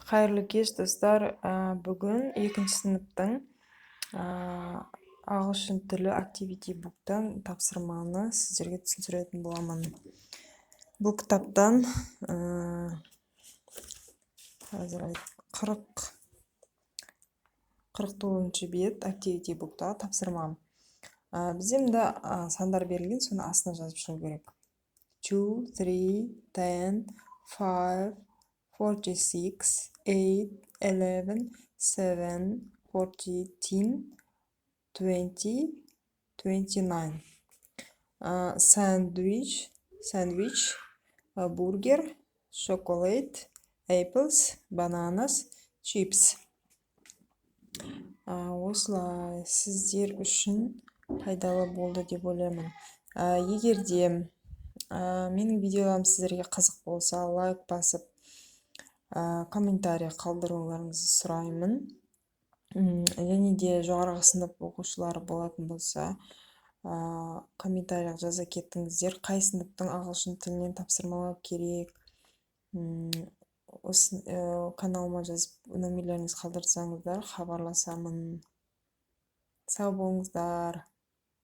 Қайырлы кеш, достар! Бүгін екінші сыныптың ағылшын тілі activity book тан тапсырманы сіздерге түсіндіретін боламын. Бұл кітаптан қазір 49-бет, activity book тағы тапсырма. Бізде мында сандар берілген, соны астына жазып шығу керек: two, three, 10, five, 46, eight, 11, seven, 14, 20, 29. Sandwich, sandwich, burger, chocolate, apples, bananas, chips. Осылай сіздер үшін пайдалы болды деп ойлаймын. Егер де менің видеоларым сіздерге қызық болса, лайк басып, комментарий қалдыруларыңызды сұраймын. Және де жоғарғы сынып оқушылары болатын болса, комментарий жаза кетіңіздер, қай сыныптың ағылшын тілінен тапсырмалар керек. Осы каналыма жазып, номерлеріңізді қалдырсаңыздар, хабарласамын. Сау болыңыздар!